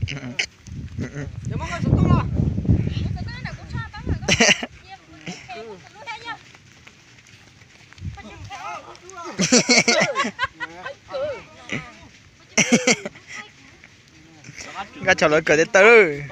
Nkaj Tshom lawv kawm tes taw lawm. Nkaj Tshom. Nkaj Tshom lawv kawm tes taw lawm.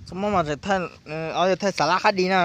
Txhob muab mas thaij, ob yog thaij xav lab qab di na.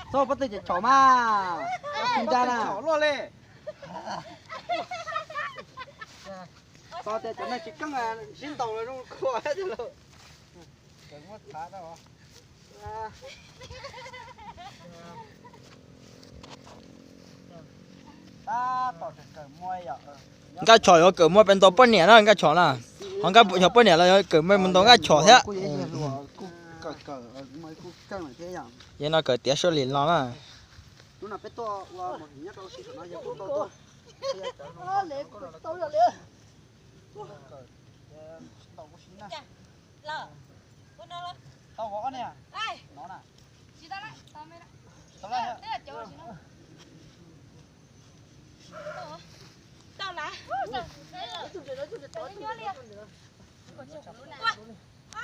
Txhob pob tw ces tshom mas, tsis ntsa na. Txog tias cov neeg tsis keej sib ntaus los zoo khuam thiab lauj. Nkaj Tshom yuav kawm muaj pes ntau poj niam na Nkaj Tshom na. Ho Nkaj Tshom poj niam los yuav kawm muaj ntau Nkaj Tshom thiab. Yog no kawm tiav sab lim no na.